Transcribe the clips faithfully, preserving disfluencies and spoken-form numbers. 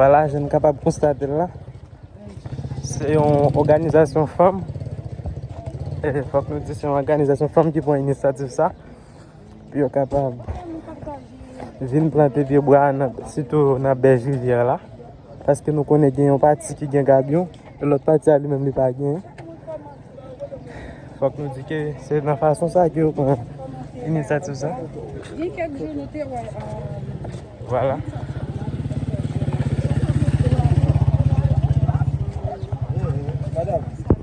Vwala, jan n kapab konstate l la, se yon òganizasyon fanm. E, fòk nou di se yon òganizasyon fanm ki pran inisyativ sa, pou yo kapab vin plante pye bwa nan, sitou nan bèj rivyè la. Paske nou konnen gen yon pati ki gen gabyon, e lòt pati a li menm li pa genyen. Fòk nou di ke se nan fason sa ke yo pran inisyativ sa. Gen kèk jou nou te wè, euh, Vwala.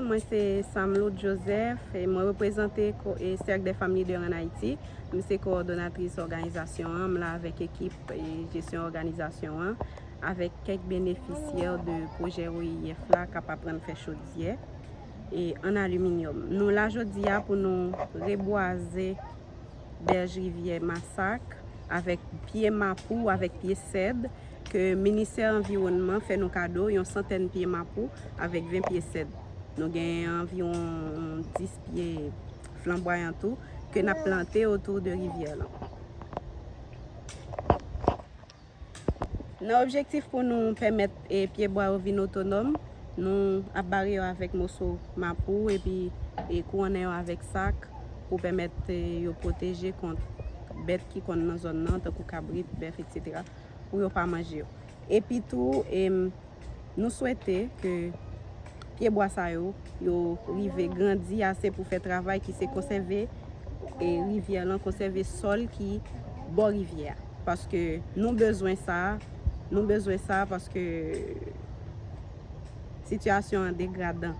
Mwen se Samloud Joseph, e mwen reprezante ko-, e Cercle des Femmes Leaders en Haïti. M se kowòdonatris òganizasyon an, m la avèk ekip e jesyon òganizasyon an, avèk kèk benefisyè de pwojè O I F la k ap aprann fè chodyè e an aliminyòm. Nou la jodi a pou nou rebwaze bèj rivyè Masak avèk pye mapou, avèk pye sèd ke Ministè Anviwònman fè nou kado, yon santèn pye mapou avèk ven pye sèd. Nou gen anviwon dis pye flanbwayan tou ke n ap plante otou de rivyè lan. Nan objektif pou nou pèmèt e pye bwa yo vin otonòm, nou ap bare yo avèk moso mapou epi e kouwonnen yo avèk sak pou pèmèt e yo pwoteje kont bèt ki konn nan zòn nan, tankou kabrit, bèf, etsetera, pou yo pa manje yo. Epi tou, em, nou swete ke pye bwa sa yo, yo rive grandi ase pou fè travay ki se konsève e rivyè lan, konsève sòl ki bò rivyè a. Paske nou bezwen sa, nou bezwen sa paske sitiyasyon an degradan.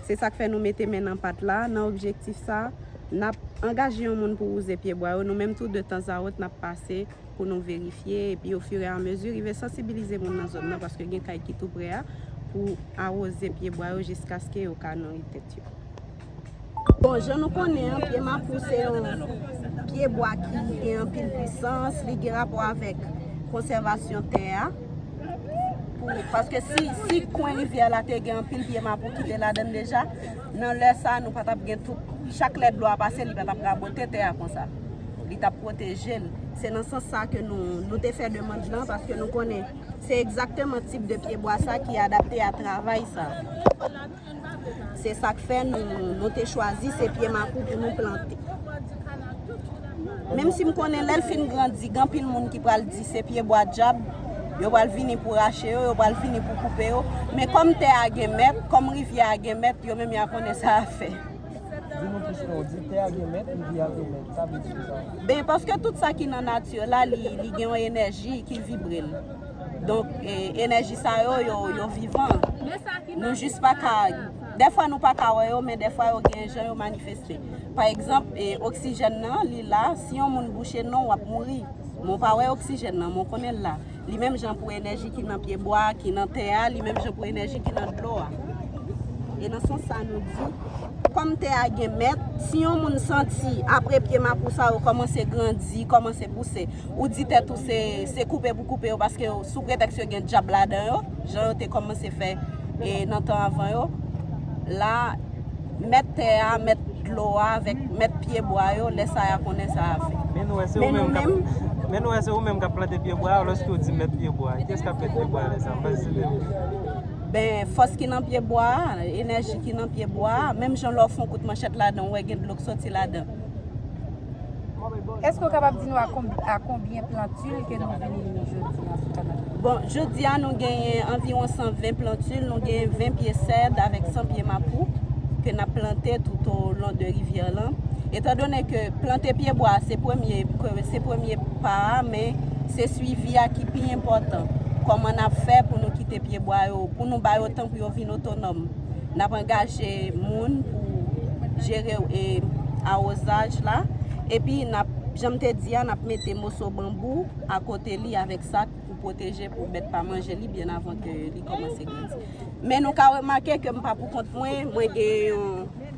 Se sa k fè nou mete men nan pat la, nan objektif sa, n ap angaje yon moun pou wouze pye bwa yo. Nou menm tou, de tanzawòt, n ap pase pou nou verifye, epi ofiramezi, rive sansibilize moun nan zòn nan, paske gen kay ki tou prè a, pou awoze pye bwa yo jiskaske yo ka nouri tèt yo. Bon, jan nou konnen an, pye mapou se yon pye bwa ki gen anpil pwisans, li gen rapò avèk konsèvasyon tè a. Pou, paske si, si kwen rivyè la te gen anpil pye mapou ki te ladan l deja, nan lè sa, nou pa t ap gen tout, chak lè dlo a pase, li pa t ap rabote tè a konsa. Li t ap pwoteje l. Se nan sans sa ke nou, nou te fè demann lan, paske nou konnen se egzakteman tip de pye bwa sa ki adapte a travay sa. Se sa k fè nou, nou te chwazi se pye mapou pou nou plante. Menm si m konnen lè l fin grandi, gen anpil moun ki pral di se pye bwa dyab, yo pral vini pou rache yo, yo pral vini pou koupe yo. Men kòm tè a gen mèt, kòm rivyè a gen mèt, yo menm y a konnen sa y a fè. Di nou plis non, ou di tè a gen mèt, rivyè a gen mèt. Sa vle di kisa? Ben, paske tout sa ki nan nati la, li, li gen yon enèji ki vibre l. Donk, e, enèji sa yo, yo, yo vivan. Nou jis pa ka, dèfwa nou pa ka wè yo, men dèfwa yo gen jan yo manifeste. Pa egzanp, e, oksijèn nan, li la, si yon moun bouche non, w ap mouri. Men w pa wè oksijèn nan, men w konnen l la. Li menm jan pou enèji ki nan pye bwa, ki nan tè a, li menm jan pou enèji ki nan dlo a. E nan sans sa, nou di, kòm tè a gen mèt, si yon moun santi, apre pye mapou sa yo kòmanse grandi, kòmanse pouse, ou di tèt ou se, se koupe pou koupe yo, paske yo, sou pretèks yo gen dyab ladan yo, jan yo te kòmanse fè, e, nan tan avan yo, la, mèt tè a, mèt dlo a, avèk mèt pye bwa yo, lè sa y a konnen sa y a fè. Men nou wè se ou Men menm nou k ap, menm, men nou wè se ou menm k ap plante pye bwa, alòske ou di mèt pye bwa. Kiyès k ap mèt pye bwa lè sa? Fasilite nou. Ben, fòs ki nan pye bwa a, enèji ki nan pye bwa a, menm jan lè w fè yon kout manchèt ladan, ou wè gen dlo k soti ladan. Èske w kapab di nou a konb-, a konbyen plantil ke nou vini jodi a sou kanal? Bon, jodi a nou genyen anviwon san ven plantil, nou genyen ven pye sèd avèk san pye mapou ke n ap plante tout o lon de rivyè lan. Etandone ke plante pye bwa se premye, ke se premye pa a, men se swivi a ki pi enpòtan. Kòman n ap fè pou nou kite pye bwa yo, pou nou ba yo tan pou yo vin otonòm? N ap angaje moun pou jere, e, awozaj la. Epi, n ap, jan m te di a, n ap mete moso banbou akote li avèk sak pou pwoteje, pou bèt pa manje li byen avan ke li kòmanse grandi. Men nou ka remake ke m pa pou kont mwen, mwen gen yon,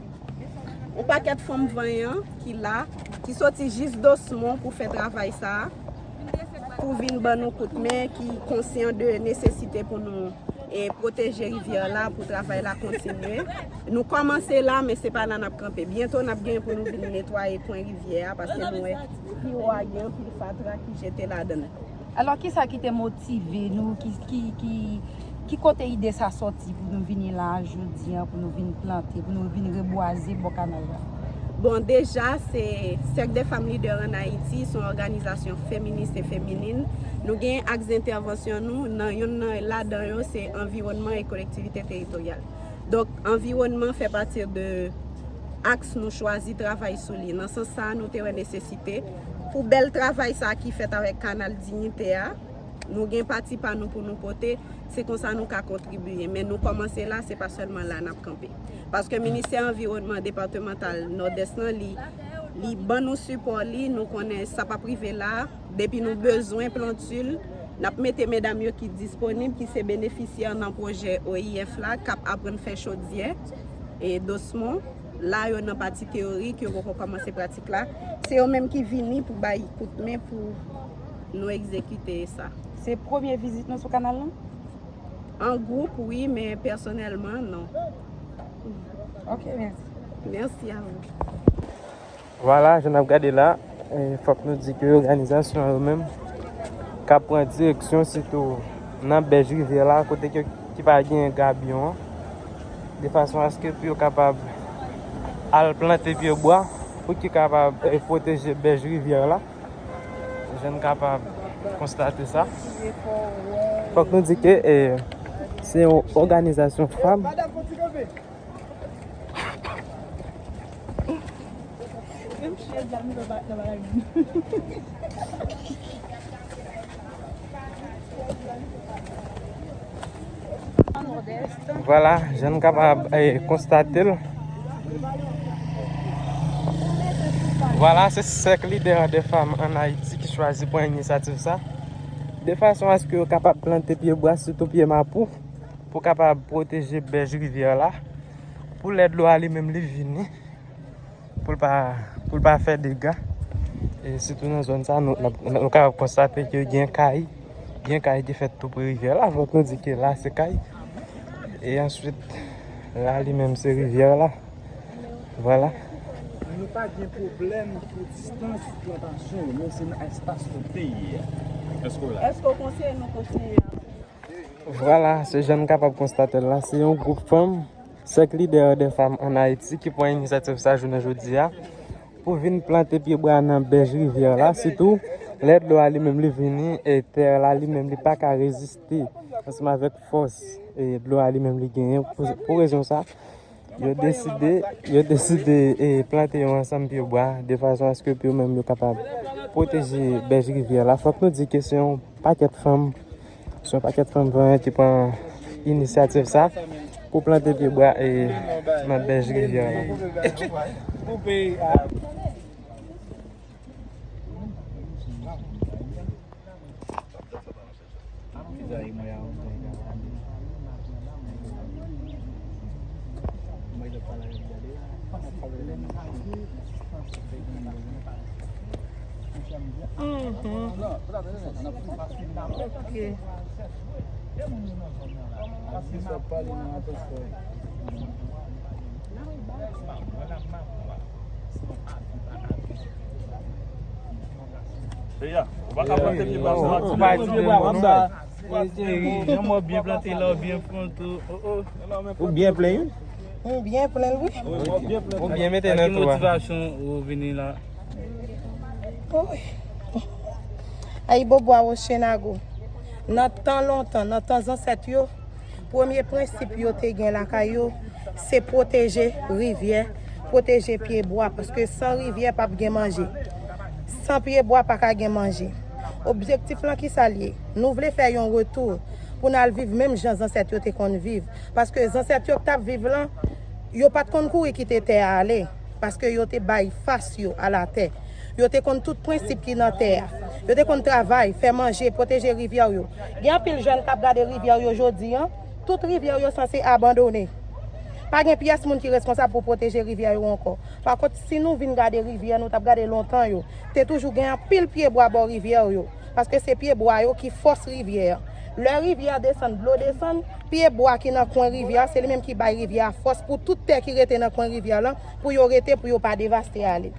yon pakèt fanm vanyan ki la, ki soti jis Dosmon pou fè travay sa a, pou vin ban nou kout men, ki konsyan de nesesite pou nou e pwoteje rivyè la pou travay la kontinye. Nou kòmanse la, men se pa la n ap kanpe. Byento n ap gen pou nou vin netwaye kwen rivyè a, paske nou wè pi wo a gen anpil fatra ki jete ladan l. Alò, kisa ki te motive nou? Ki, ki, ki, ki kote ide sa sòti pou nou vini la jodi a, pou nou vin plante, pou nou vin rebwaze bò kanal la? Bon, deja, se Cercle des Femmes Leaders en Haïti, se yon òganizasyon feminis e feminin. Nou gen aks entèvansyon nou, nan youn nan ladan yo, se anviwònman e kolektivite teritoryal. Donk, anviwònman fè pati de aks nou chwazi travay sou li. Nan sans sa, nou te wè nesesite pou bèl travay sa ki fèt avèk Kanal Diyite a, nou gen pati pa nou pou nou pote, se konsa nou ka kontribiye. Men nou kòmanse la, se pa sèlman la n ap kanpe. Paske Ministè Anviwònman Depatmantal Nòdès lan, li, li ban nou sipò li, nou konnen sa p ap rive la. Depi nou bezwen planti l, n ap mete medam yo ki disponib, ki se benefisyè nan pwojè O I F la, k ap aprann fè chodyè e dosmon. La, yo nan pati teyorik, yo poko kòmanse pratik la. Se yo menm ki vini pou bay kout men pou nou egzekite sa. Se premye vizit nou sou kanal lan? An gwoup, wi, men pèsonèlman, non. Ok, mèsi. Mèsi a ou. Vwala, jan n ap gade la, eh, fòk nou di ke òganizasyon an yo menm k ap pran direksyon sitou nan bèj rivyè la, kote ke, ki pa gen gabyon an, de fason aske pou yo kapab al plante pye bwa pou ki kapab eh, pwoteje bèj rivyè la. Jan n kapab konstate sa, fòk nou di ke eh, se yon òganizasyon fanm. Vwala, jan n kapab eh, konstate l. Vwala, se Cercle Leaders des Femmes en Haïti ki chwazi pran inisyativ sa. De fason aske yo kapab plante pye bwa, sitou pye mapou, pou kapab pwoteje bèj rivyè la. Pou lè dlo a li menm li vini, pou l pa, pou l pa fè dega. E sitou nan zòn sa, nou, nou, nou kapab konstate ke gen kay, gen kay ki fèt tou pre rivyè la. Fòk nou di ke la se kay. E answit, la li menm se rivyè la. Vwala. Nou pa gen pwoblèm pou distans plantasyon yo, men se nan espas kote l ye a. Èske w la? Èske w konseye nou kontinye avanse? Vwala, se jan n kapab konstate l la, se yon gwoup fanm, Cercle Leaders des Femmes en Haïti, ki pran inisyativ sa jounen jodi a, pou vin plante pye bwa nan bèj rivyè la, sitou lè dlo a li menm li vini, e tè la li menm li pa ka reziste ansanm avèk fòs e dlo a li menm li genyen. Pou, pou rezon sa, yo deside, yo deside eh, plante yon ansanm pye bwa, de fason aske pou yo menm yo kapab pwoteje bèj rivyè la. Fòk nou di ke se yon pakèt fanm, se yon pakèt fanm vanyan ki pran inisyativ sa pou plante pye bwa eh, nan bèj rivyè la. Ou pa ka plante pye bwa sou matin. Ou pa di de bon non. Jan mwen byen plante la, ou byen fon tou. Oh, oh. Ou byen plen wi. M byen plen l wi. Ou byen mete nan tou a. Motivasyon ou vini la. Ayibobo a Wochenago. Nan tan lontan, nan tan zansèt yo, premye prensip yo te gen lakay yo, se pwoteje rivyè, pwoteje pye bwa, paske san rivyè p ap gen manje. San pye bwa pa ka gen manje. Objektif lan ki sa l ye? Nou vle fè yon retou pou n al viv menm jan zansèt yo te konn viv. Paske zansèt yo k t ap viv lan, yo pa t konn kouri kite tè a ale. Paske yo te bay fas yo a latè. Yo te konn tout prensip ki nan tè a. Yo te konn travay, fè manje, pwoteje rivyè yo. Gen anpil jèn k ap gade rivyè yo jodi an. Tout rivyè yo sanse abandone. Pa gen pyès moun ki reskonsab pou pwoteje rivyè yo ankò. Pakont, si nou vin gade rivyè, nou t ap gade lontan yo. Te toujou gen anpil pye bwa bò rivyè yo. Paske se pye bwa yo ki fòs rivyè a. Lè rivyè a desann, dlo desann, pye bwa ki nan kwen rivyè a, se li menm ki bay rivyè a fòs pou tout tè ki rete nan kwen rivyè lan, pou yo rete, pou yo pa devaste ale.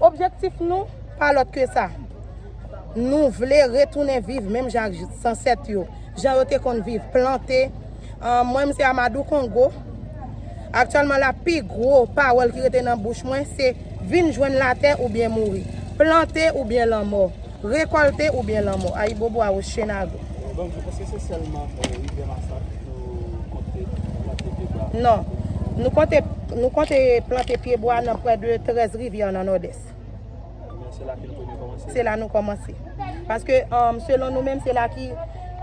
Objektif nou, pa lòt ke sa. Nou vle retounen viv menm jan ak zansèt yo. Jan yo te konn viv, plante. Ahn, mwen, m se Amadou Kongo. Aktyèlman la, pi gwo pawòl ki rete nan bouch mwen, se vin jwenn latè oubyen mouri. Plante oubyen lanmò. Rekòlte oubyen lanmò. Ayibobo Awochenago. Donk, èske se sèlman Rivyè Masak nou konte plante pye bwa? Non. Nou konte, nou konte plante pye bwa nan prè de trèz rivyè nan Nòdès. Men se la ke nou premye kòmanse. Se la nou kòmanse. Paske, um, selon nou menm, se la ki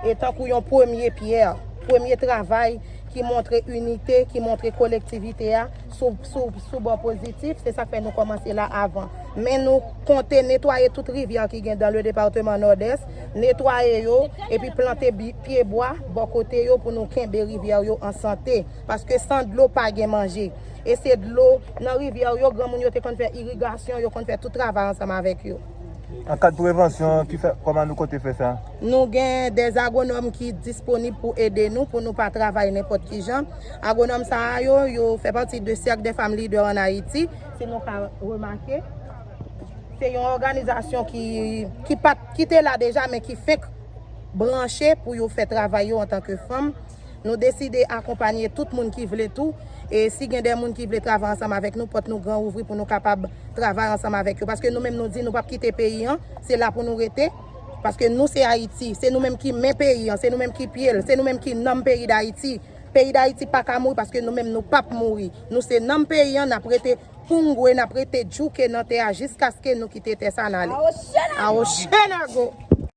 e tankou yon premye pyè, premye travay ki montre inite, ki montre kolektivite a sou, sou, sou bò pozitif. Se sa k fè nou kòmanse la avan. Men nou konte netwaye tout rivyè ki gen dan le depatman Nòdès, netwaye yo, epi plante bi- pye bwa bò kote yo pou nou kenbe rivyè yo an sante. Paske san dlo pa gen manje. E se dlo nan rivyè yo, granmoun yo te konn fè irigasyon, yo konn fè tout travay ansanm avèk yo. An kad prevansyon, ki fè, kòman nou konte fè sa? Nou gen dè agwonòm ki disponib pou ede nou, pou nou pa travay nenpòt ki jan. Agwonòm sa a yo, yo fè pati de Cercle des Femmes Leaders en Haïti, si nou ka remake. Se yon òganizasyon ki, ki, pa, ki te la deja, men ki fenk branche pou yo fè travay yo antanke fanm. Nou deside akonpanye tout moun ki vle tou. E si gen de moun ki vle travay ansanm avèk nou, pòt nou gran ouvri pou nou kapab travay ansanm avèk yo. Paske nou menm nou di nou p ap kite peyi an, se la pou nou rete. Paske nou se Ayiti, se nou menm ki men peyi an, se nou menm ki pye l, se nou menm ki nanm peyi Dayiti. Peyi Dayiti pa ka mouri paske nou menm nou p ap mouri. Nou se nanm peyi an, n ap rete poungwe, n ap rete djouke nan tè a jiskaske nou kite tè sa n ale. Awochenago!